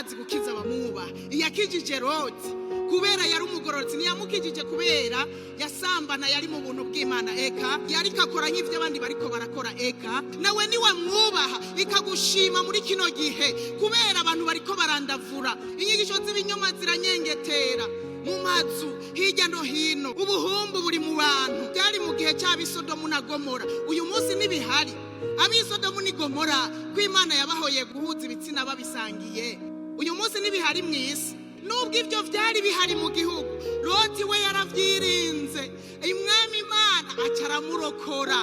Irazi gukiza abamwubaha. Iyakijije Loti kubera yari umugororotsi, ntiyamukijije kubera yasambana, yari mu buntu bw'Imana. Eka, yariko akora nk'ivyo abandi bariko barakora. Eka, nawe niwamwubaha ikagushima muri kino gihe, kubera abantu bariko barandavura, inyigisho z'ibinyoma ziranyengetera mu mazu hirya no hino, ubuhumbu buri mu bantu. Byari mu gihe cy'Abisodomu na Gomora, uyu munsi ntibihari. Abisodomu ni Gomora, ko Imana yabahoye guhuza ibitsina babisangiye, uyu munsi ntibihari mu isi. Nubwo ibyo byari bihari mu gihugu, Loti we yaravyirinze, Umwami Imana aca aramurokora.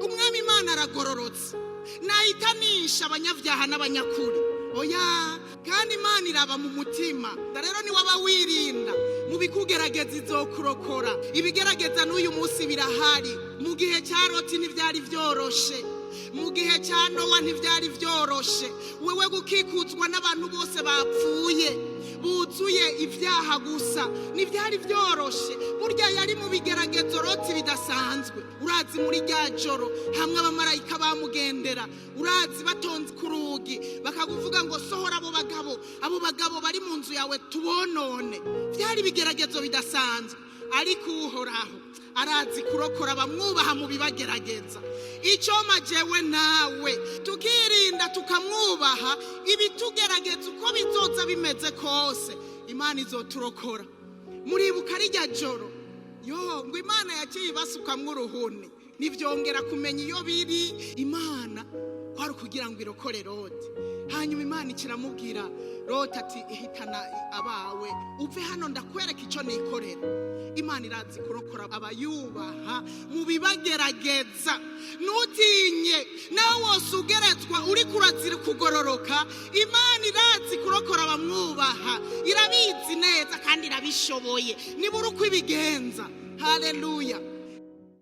Umwami Imana aragororotse, nahitanisha abanyabyaha n'abanyakuri. Oya, kandi Imana iraba mu mutima. Rero niwaba wirinda mu bikugerageza, izokurokora. Ibigerageza n'uyu munsi birahari. Mu gihe cya Loti ntibyari byoroshe, mu gihe cya Nowa ntibyari byoroshe. Wewe gukikuzwa n'abantu bose bapfuye, buzuye ibyaha gusa, ntibyari byoroshe. Burya yari mu bigeragezo Loti bidasanzwe. Urazi muri rya joro hamwe abamarayika bamugendera, urazi batonze ku rugi bakakuvuga ngo: "Sohora abo bagabo, abo bagabo bari mu nzu yawe tubonone." Byari ibigeragezo bidasanzwe, ariko Uhoraho arazi kurokora abamwubaha mu bibagerageza. Icyo jewe nawe tukirinda, tukamwubaha, ibitugerageza uko bizoza bimeze kose, Imana izoturokora. Muribuka rijya joro yo ngo Imana yaciye ibasukamwo uruhuni, ntibyongera kumenya iyo biri. Imana kwari ukugira ngo irokore Loti. Hanyuma Imana ikiramubwira Loti ati: "Ihitana abawe uve hano, ndakwereka icyo nikorera." Imana irazi kurokora abayubaha mu bibagerageza. Ntutinye, nawe wose ugeretswa uri kurazira kugororoka, Imana irazi kurokora abamwubaha, irabizi neza kandi irabishoboye. Nibura uko ibigenza. Haleluya.